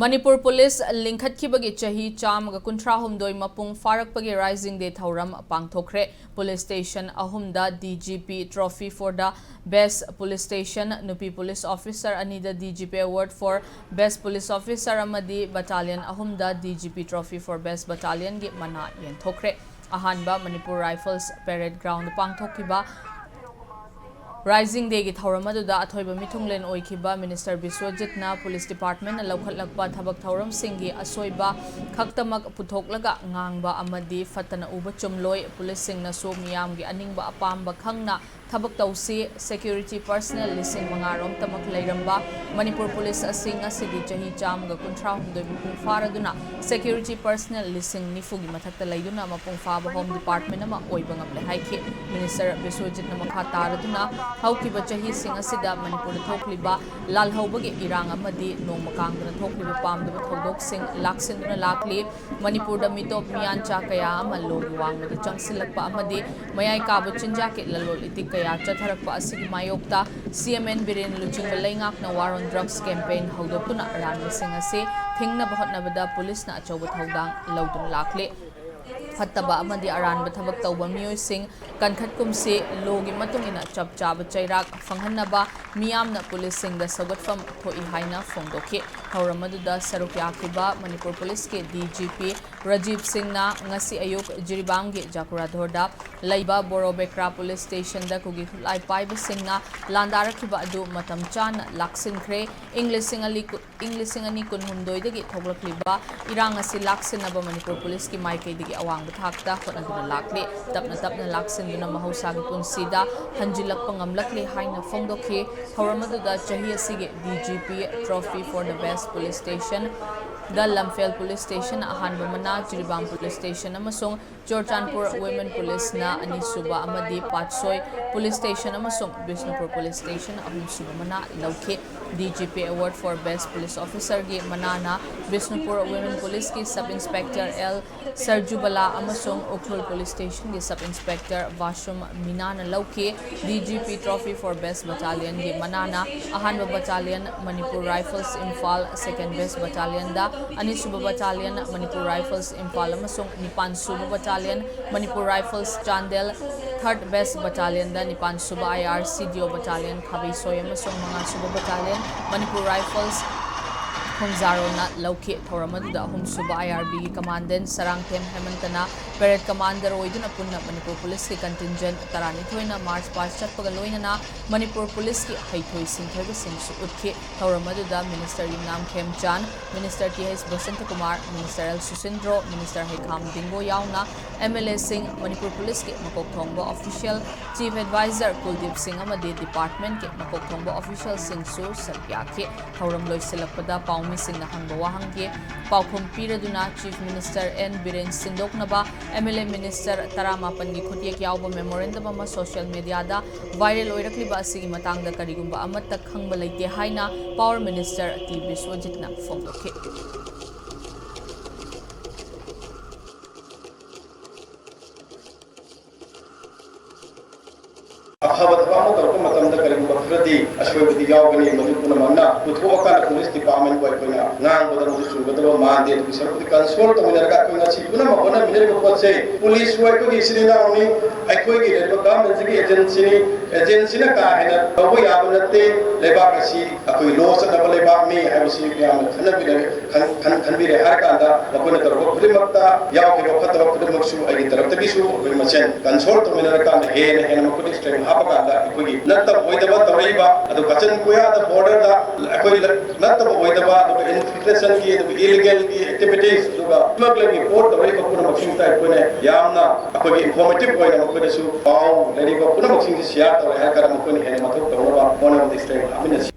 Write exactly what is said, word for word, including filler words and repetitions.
Manipur police ꯂꯤꯡꯈꯠꯈꯤꯕꯒꯤ ꯆꯍꯤ ꯆꯥꯝꯃꯒ ꯀꯨꯟꯊ꯭ꯔꯥ ꯍꯨꯝꯗꯣꯏ ꯃꯄꯨꯡ ꯐꯥꯔꯛꯄꯒꯤ Rising Day ꯊꯧꯔꯝ ꯄꯥꯡꯊꯣꯛꯈ꯭ꯔꯦ꯫ ꯄꯨꯂꯤꯁ ꯁ꯭ꯇꯦꯁꯟ ꯑꯍꯨꯝꯗ D G P Trophy for the Best Police Station, ꯅꯨꯄꯤ ꯄꯨꯂꯤꯁ ꯑꯣꯐꯤꯁꯔ ꯑꯅꯤꯗ D G P Award for Best Police Officer ꯑꯃꯗꯤ ꯕꯠꯇꯥꯂꯤꯌꯟ ꯑꯍꯨꯝꯗ D G P Trophy for Best Battalionꯒꯤ ꯃꯅꯥ ꯌꯦꯟꯊꯣꯛꯈ꯭ꯔꯦ꯫ ꯑꯍꯥꯟꯕ ꯃꯅꯤꯄꯨꯔ ꯔꯥꯏꯐꯜꯁ ꯄꯦꯔꯦꯗ ꯒ꯭ꯔꯥꯎꯟꯗ ꯄꯥꯡꯊꯣꯛꯈꯤꯕ Rising Dayꯒꯤ ꯊꯧꯔꯝ ꯑꯗꯨꯗ ꯑꯊꯣꯏꯕ ꯃꯤꯊꯨꯡꯂꯦꯟ ꯑꯣꯏꯈꯤꯕ ꯃꯤꯅꯤꯁꯇꯔ ꯕꯤꯁ꯭ꯋꯖꯤꯠꯅ ꯄꯨꯂꯤꯁ ꯗꯤꯄꯥꯔꯠꯃꯦꯟꯠꯅ ꯂꯧꯈꯠꯂꯛꯄ ꯊꯕꯛ ꯊꯧꯔꯝꯁꯤꯡꯒꯤ ꯑꯁꯣꯏꯕ ꯈꯛꯇꯃꯛ ꯄꯨꯊꯣꯛꯂꯒ ꯉꯥꯡꯕ ꯑꯃꯗꯤ ꯐꯠꯇꯅ ꯎꯕ ꯆꯨꯝꯂꯣꯏ, ꯄꯨꯂꯤꯁꯁꯤꯡꯅꯁꯨ ꯃꯤꯌꯥꯝꯒꯤ ꯑꯅꯤꯡꯕ ꯑꯄꯥꯝꯕ ꯈꯪꯅ ꯊꯕꯛ ꯇꯧꯁꯤ, security personnel ꯂꯤꯁꯤꯡ ꯃꯉꯥ ꯔꯣꯝꯇꯃꯛ ꯂꯩꯔꯝꯕ ꯃꯅꯤꯄꯨꯔ ꯄꯨꯂꯤꯁ ꯑꯁꯤ ꯉꯁꯤꯗꯤ ꯆꯍꯤ ꯆꯥꯝꯃꯒ ꯀꯨꯟꯊ꯭ꯔꯥ ꯍꯨꯝꯗꯣꯏ ꯃꯄꯨꯡ ꯐꯥꯔꯗꯨꯅ security personnel ꯂꯤꯁꯤꯡ ꯅꯤꯐꯨꯒꯤ ꯃꯊꯛꯇ ꯂꯩꯗꯨꯅ ꯃꯄꯨꯡ ꯐꯥꯕ ꯍꯣꯝ ꯗꯤꯄꯥꯔꯠꯃꯦꯟ ꯑꯃ ꯑꯣꯏꯕ ꯉꯝꯂꯦ ꯍꯥꯏꯈꯤ꯫ ꯃꯤꯅꯤꯁꯇꯔ ꯕꯤꯁ꯭ꯋꯖꯤꯠꯅ ꯃꯈꯥ ꯇꯥꯔꯗꯨꯅ ꯍꯧꯈꯤꯕ ꯆꯍꯤꯁꯤꯡ ꯑꯁꯤꯗ ꯃꯅꯤꯄꯨꯔꯗ ꯊꯣꯛꯂꯤꯕ ꯂꯥꯜꯍꯧꯕꯒꯤ ꯏꯔꯥꯡ ꯑꯃꯗꯤ ꯅꯣꯡꯃ ꯀꯥꯡꯗꯅ ꯊꯣꯛꯂꯤꯕ ꯄꯥꯝꯗꯕ ꯊꯧꯗꯣꯛꯁꯤꯡ ꯂꯥꯛꯁꯤꯟꯗꯨꯅ ꯂꯥꯛꯂꯤ꯫ ꯃꯅꯤꯄꯨꯔꯗ ꯃꯤꯇꯣꯞ ꯃꯤꯌꯥꯟꯆꯥ ꯀꯌꯥ ꯑꯃ ꯂꯣꯒꯤ ꯋꯥꯡꯃꯗ ꯆꯪꯁꯤꯜꯂꯛꯄ ꯑꯃꯗꯤ ꯃꯌꯥꯏ ꯀꯥꯕ ꯆꯤꯟꯖꯥꯛꯀꯤ ꯂꯂꯣꯟ ꯏꯇꯤꯛ ꯀꯌꯥ ꯆꯠꯊꯔꯛꯄ ꯑꯁꯤꯒꯤ ꯃꯥꯌꯣꯛꯇ C M N ꯕꯤꯔꯦꯟ ꯂꯨꯆꯤꯡꯕ ꯂꯩꯉꯥꯛꯅ War on Drugs campaign ꯍꯧꯗꯣꯛꯇꯨꯅ ꯑꯔꯥꯟꯕꯁꯤꯡ ꯑꯁꯤ ꯊꯤꯡꯅꯕ ꯍꯣꯠꯅꯕꯗ ꯄꯨꯂꯤꯁꯅ ꯑꯆꯧꯕ ꯊꯧꯗꯥꯡ ꯂꯧꯗꯨꯅ ꯂꯥꯛꯂꯤ꯫ ꯐꯠꯇꯕ ꯑꯃꯗꯤ ꯑꯔꯥꯟꯕ ꯊꯕꯛ ꯇꯧꯕ ꯃꯤꯑꯣꯏꯁꯤꯡ ꯀꯟꯈꯠꯀꯨꯝꯁꯤ, ꯂꯣꯒꯤ ꯃꯇꯨꯡ ꯏꯟꯅ ꯆꯞ ꯆꯥꯕ ꯆꯩꯔꯥꯛ ꯐꯪꯍꯟꯅꯕ ꯃꯤꯌꯥꯝꯅ ꯄꯨꯂꯤꯁꯁꯤꯡꯗ ꯁꯧꯒꯠꯐꯝ ꯊꯣꯛꯏ ꯍꯥꯏꯅ ꯐꯣꯡꯗꯣꯛꯈꯤ꯫ ꯊꯧꯔꯝ ꯑꯗꯨꯗ ꯁꯔꯨꯛ ꯌꯥꯈꯤꯕ ꯃꯅꯤꯄꯨꯔ ꯄꯨꯂꯤꯁꯀꯤ D G P ꯔꯥꯖꯤꯕ ꯁꯤꯡꯅ ꯉꯁꯤ ꯑꯌꯨꯛ ꯖꯤꯔꯤꯕꯥꯝꯒꯤ ꯖꯥꯀꯨꯔꯥꯙꯣꯔꯗ ꯂꯩꯕ ꯕꯣꯔꯣꯕꯦꯀ꯭ꯔꯥ ꯄꯨꯂꯤꯁ ꯁ꯭ꯇꯦꯁꯟꯗ ꯀꯨꯀꯤ ꯈꯨꯠꯂꯥꯏ ꯄꯥꯏꯕꯁꯤꯡꯅ ꯂꯥꯟꯗꯥꯔꯛꯈꯤꯕ ꯑꯗꯨ ꯃꯇꯝ ꯆꯥꯅ ꯂꯥꯛꯁꯤꯟꯈ꯭ꯔꯦ꯫ ꯏꯪ ꯂꯤꯁꯤꯡ ꯑꯅꯤ ꯀꯨ-, ꯏꯪ ꯂꯤꯁꯤꯡ ꯑꯅꯤ ꯀꯨꯟꯍꯨꯝꯗꯣꯏꯗꯒꯤ ꯊꯣꯛꯂꯛꯂꯤꯕ ꯏꯔꯥꯡ ꯑꯁꯤ ꯂꯥꯛꯁꯤꯟꯅꯕ ꯃꯅꯤꯄꯨꯔ ꯄꯨꯂꯤꯁꯀꯤ ꯃꯥꯏꯀꯩꯗꯒꯤ ꯑꯋꯥꯡꯕ ꯊꯥꯛꯇ ꯍꯣꯠꯅꯗꯨꯅ ꯂꯥꯛꯂꯤ꯫ ꯇꯞꯅ ꯇꯞꯅ ꯂꯥꯛꯁꯤꯟꯗꯨꯅ ꯃꯍꯧꯁꯥꯒꯤ ꯄꯨꯟꯁꯤꯗ ꯍꯟꯖꯤꯜꯂꯛꯄ ꯉꯝꯂꯛꯂꯦ ꯍꯥꯏꯅ ꯐꯣꯡꯗꯣꯛꯈꯤ꯫ ꯊꯧꯔꯝ ꯑꯗꯨꯗ ꯆꯍꯤ ꯑꯁꯤꯒꯤ D G P Trophy for the Best Police Station ꯗ ꯂꯝꯐꯦꯜ ꯄꯨꯂꯤꯁ ꯁ꯭ꯇꯦꯁꯟꯅ ꯑꯍꯥꯟꯕ ꯃꯅꯥ, ꯖꯤꯔꯤꯕꯥꯝ ꯄꯨꯂꯤꯁ ꯁ꯭ꯇꯦꯁꯟ ꯑꯃꯁꯨꯡ ꯆꯨꯔꯆꯥꯟꯄꯨꯔ ꯋꯤꯃꯦꯟ ꯄꯨꯂꯤꯁꯅ ꯑꯅꯤꯁꯨꯕ ꯑꯃꯗꯤ ꯄꯥꯠꯁꯣꯏ ꯄꯨꯂꯤꯁ ꯁ꯭ꯇꯦꯁꯟ ꯑꯃꯁꯨꯡ ꯕꯤꯁꯅꯨꯄꯨꯔ ꯄꯨꯂꯤꯁ ꯁ꯭ꯇꯦꯁꯟ ꯑꯍꯨꯝꯁꯨꯕ ꯃꯅꯥ ꯂꯧꯈꯤ꯫ D G P Award for Best Police Officerꯒꯤ ꯃꯅꯥꯅ ꯕꯤꯁꯅꯨꯄꯨꯔ ꯋꯤꯃꯦꯟ ꯄꯨꯂꯤꯁꯀꯤ ꯁꯕ ꯏꯟꯁꯄꯦꯛꯇꯔ ꯑꯦꯜ ꯁꯔꯖꯨꯕꯂꯥ ꯑꯃꯁꯨꯡ ꯎꯈ꯭ꯔꯨꯜ ꯄꯨꯂꯤꯁ ꯁ꯭ꯇꯦꯁꯟꯒꯤ ꯁꯕ ꯏꯟꯁꯄꯦꯛꯇꯔ ꯚꯥꯁꯨꯝ ꯃꯤꯅꯥꯅ ꯂꯧꯈꯤ꯫ D G P Trophy for Best Battalionꯒꯤ ꯃꯅꯥꯅ ꯑꯍꯥꯟꯕ battalion Manipur rifles Imphal, second best ꯕꯇꯥꯂꯤꯌꯟꯗ, ꯑꯅꯤꯁꯨꯕ ꯕꯇꯥꯂꯤꯌꯟ ꯃꯅꯤꯄꯨꯔ ꯔꯥꯏꯐꯜꯁ ꯏꯝꯐꯥꯜ ꯑꯃꯁꯨꯡ ꯅꯤꯄꯥꯟꯁꯨꯕ battalion Manipur rifles Chandel, third best ꯕꯇꯥꯂꯤꯌꯟꯗ ꯅꯤꯄꯥꯟꯁꯨꯕ ꯑꯥꯏ ꯑꯥꯔ ꯁꯤ ꯗꯤ ꯑꯣ ꯕꯇꯥꯂꯤꯌꯟ ꯈꯥꯕꯩꯁꯣꯏ ꯑꯃꯁꯨꯡ ꯃꯉꯥꯁꯨꯕ ꯕꯇꯥꯂꯤꯌꯟ ꯃꯅꯤꯄꯨꯔ ꯔꯥꯏꯐꯜꯁ ꯈꯣꯡꯖꯥꯔꯣꯅ ꯂꯧꯈꯤ꯫ ꯊꯧꯔꯝ ꯑꯗꯨꯗ ꯑꯍꯨꯝꯁꯨꯕ ꯑꯥꯏ R ꯕꯤꯒꯤ commandant Sarangthem ꯍꯦꯃꯟꯇꯅ parade commander ꯑꯣꯏꯗꯨꯅ ꯄꯨꯟꯅ ꯃꯅꯤꯄꯨꯔ ꯄꯨꯂꯤꯁꯀꯤ ꯀꯟꯇꯤꯟꯖꯦꯟ ꯇꯔꯥꯅꯤꯊꯣꯏꯅ ꯃꯥꯔꯆ ꯄꯥꯁ ꯆꯠꯄꯒ ꯂꯣꯏꯅꯅ ꯃꯅꯤꯄꯨꯔ ꯄꯨꯂꯤꯁꯀꯤ ꯍꯩꯊꯣꯏ ꯁꯤꯡꯊꯣꯏꯕꯁꯤꯡꯁꯨ ꯎꯠꯈꯤ꯫ ꯊꯧꯔꯝ ꯑꯗꯨꯗ minister Yumnam Khemchand, minister T H Basantakumar, minister L Susindro, minister Heikham Dingo ꯌꯥꯎꯅ ꯑꯦꯝ ꯑꯦꯜ ꯑꯦꯁꯤꯡ, ꯃꯅꯤꯄꯨꯔ ꯄꯨꯂꯤꯁꯀꯤ ꯃꯀꯣꯛ ꯊꯣꯡꯕ ꯑꯣꯐꯤꯁꯤꯌꯦꯜ, ꯆꯤꯐ ꯑꯦꯗꯚꯥꯏꯖꯔ ꯀꯨꯜꯗꯤꯞ ꯁꯤꯡ ꯑꯃꯗꯤ ꯗꯤꯄꯥꯔꯠꯃꯦꯟꯠꯀꯤ ꯃꯀꯣꯛ ꯊꯣꯡꯕ ꯑꯣꯐꯤꯁꯤꯌꯦꯜꯁꯤꯡꯁꯨ ꯁꯔꯨꯛ ꯌꯥꯈꯤ꯫ ꯊꯧꯔꯝ ꯂꯣꯏꯁꯤꯜꯂꯛꯄꯗ ꯄꯥꯎꯃꯤꯁꯤꯡꯅ ꯍꯪꯕ ꯋꯥꯍꯪꯒꯤ ꯄꯥꯎꯈꯨꯝ ꯄꯤꯔꯗꯨꯅ ꯆꯤꯐ ꯃꯤꯅꯤꯁꯇꯔ ꯑꯦꯟ ꯕꯤꯔꯦꯟ ꯁꯤꯟꯗꯣꯛꯅꯕ ꯑꯦꯝ ꯑꯦꯜ ꯑꯦ ꯃꯤꯅꯤꯁꯇꯔ ꯇꯔꯥꯃꯥꯄꯟꯒꯤ ꯈꯨꯠꯌꯦꯛ ꯌꯥꯎꯕ ꯃꯦꯃꯣꯔꯦꯟꯗꯝ ꯑꯃ ꯁꯣꯁꯤꯌꯦꯜ ꯃꯤꯗꯤꯌꯥꯗ ꯚꯥꯏꯔꯦꯜ ꯑꯣꯏꯔꯛꯂꯤꯕ ꯑꯁꯤꯒꯤ ꯃꯇꯥꯡꯗ ꯀꯔꯤꯒꯨꯝꯕ ꯑꯃꯠꯇ ꯈꯪꯕ ꯂꯩꯇꯦ ꯍꯥꯏꯅ ꯄꯥꯋꯔ ꯃꯤꯅꯤꯁꯇꯔ ꯇꯤ ꯕꯤꯁ꯭ꯋꯖꯤꯠꯅ ꯐꯣꯡꯗꯣꯛꯈꯤ꯫ ꯑꯐꯕ ꯊꯕꯛ ꯑꯃ ꯇꯧꯔꯛꯄ ꯃꯇꯝꯗ ꯀꯔꯤꯒꯨꯝꯕ ꯈꯔꯗꯤ ꯑꯁꯣꯏꯕꯗꯤ ꯌꯥꯎꯒꯅꯤ, ꯃꯗꯨ ꯄꯨꯝꯅꯃꯛꯅ ꯄꯨꯊꯣꯛꯑꯀꯥꯟꯗ ꯄꯨꯂꯤꯁ ꯗꯤꯄꯥꯔꯠꯃꯦꯟꯕꯨ ꯑꯩꯈꯣꯏꯅ ꯉꯥꯡꯕꯗ ꯃꯗꯨ ꯆꯨꯝꯒꯗꯕ ꯃꯥꯟꯗꯦ꯫ ꯑꯗꯨꯒꯤ ꯁꯔꯨꯛꯇꯤ ꯀꯟꯁꯣꯜ ꯇꯧꯃꯤꯟꯅꯔꯒ ꯑꯩꯈꯣꯏ ꯉꯁꯤ ꯄꯨꯝꯅꯃꯛ ꯍꯣꯠꯅꯃꯤꯟꯅꯔꯤꯕ ꯄꯣꯠꯁꯦ, ꯄꯨꯂꯤꯁꯁꯨ ꯑꯩꯈꯣꯏꯒꯤ ꯏꯆꯤꯜ ꯏꯅꯥꯎꯅꯤ, ꯑꯩꯈꯣꯏꯒꯤ ꯂꯩꯔꯤꯕ ꯒꯚꯔꯟꯃꯦꯟꯠꯁꯤꯒꯤ ꯑꯦꯖꯦꯟꯁꯤꯅꯤ, ꯑꯦꯖꯦꯟꯁꯤꯅ ꯀꯥ ꯍꯦꯟꯅ ꯇꯧꯕ ꯌꯥꯕ ꯅꯠꯇꯦ꯫ ꯂꯩꯕꯥꯛ ꯑꯁꯤ ꯑꯩꯈꯣꯏ ꯂꯣ ꯆꯠꯅꯕ ꯂꯩꯕꯥꯛꯅꯤ ꯍꯥꯏꯕꯁꯤ ꯃꯌꯥꯝꯅ ꯈꯟꯅꯕꯤꯔꯒ ꯈꯟ-, ꯈꯟ-, ꯈꯟꯕꯤꯔꯦ ꯍꯥꯏꯔ ꯀꯥꯟꯗ ꯃꯈꯣꯏꯅ ꯇꯧꯔꯛꯄ ꯈꯨꯗꯤꯡꯃꯛꯇ ꯌꯥꯎꯈꯤꯕ ꯐꯠꯇꯕ ꯈꯨꯗꯤꯡꯃꯛꯁꯨ ꯑꯩꯒꯤ ꯇꯔꯞꯇꯒꯤꯁꯨ ꯑꯩꯈꯣꯏ ꯃꯁꯦꯟ ꯀꯟꯁꯣꯜ ꯇꯧꯃꯤꯟꯅꯔꯀꯥꯟꯗ ꯍꯦꯟꯅ ꯍꯦꯟꯅ ꯃꯈꯣꯏꯗ ꯏꯁꯇ꯭ꯔꯦꯡ ꯍꯥꯞꯄꯀꯥꯟꯗ ꯑꯩꯈꯣꯏꯒꯤ ꯅꯠꯇꯕ ꯑꯣꯏꯗꯕ ꯇꯧꯔꯛꯏꯕ, ꯑꯗꯨ ꯀꯆꯟ ꯀꯣꯌꯥꯗ ꯕꯣꯔꯗꯔꯗ ꯑꯩꯈꯣꯏ ꯅꯠꯇꯕ ꯑꯣꯏꯗꯕ, ꯑꯗꯨꯒ ꯏꯟꯐꯤꯜꯇ꯭ꯔꯦꯁꯟꯒꯤ, ꯑꯗꯨꯒ ꯏꯂꯤꯒꯦꯜꯒꯤ ꯑꯦꯛꯇꯤꯚꯤꯇꯤꯁ, ꯑꯗꯨꯒ ꯁ꯭ꯃꯒꯂꯤꯡꯒꯤ ꯄꯣꯠ ꯇꯧꯔꯛꯏꯕ ꯄꯨꯝꯅꯃꯛꯁꯤꯡꯗ ꯑꯩꯈꯣꯏꯅ ꯌꯥꯝꯅ ꯑꯩꯈꯣꯏꯒꯤ ꯏꯟꯐꯣꯔꯃꯦꯇꯤꯚ ꯑꯣꯏꯅ ꯃꯈꯣꯏꯗꯁꯨ ꯄꯥꯎ ꯂꯩꯔꯤꯕ ꯄꯨꯝꯅꯃꯛꯁꯤꯡꯁꯤ ꯁꯤꯌꯥꯔ ꯇꯧꯔꯦ ꯍꯥꯏꯔꯀꯥꯟꯗ ꯃꯈꯣꯏꯅ ꯍꯦꯟꯅ ꯃꯊꯧ ꯇꯧꯅꯕ ꯍꯣꯠꯅꯕꯗ ꯏꯁꯇ꯭ꯔꯦꯡ ꯍꯥꯞꯃꯤꯟꯅꯁꯤ꯫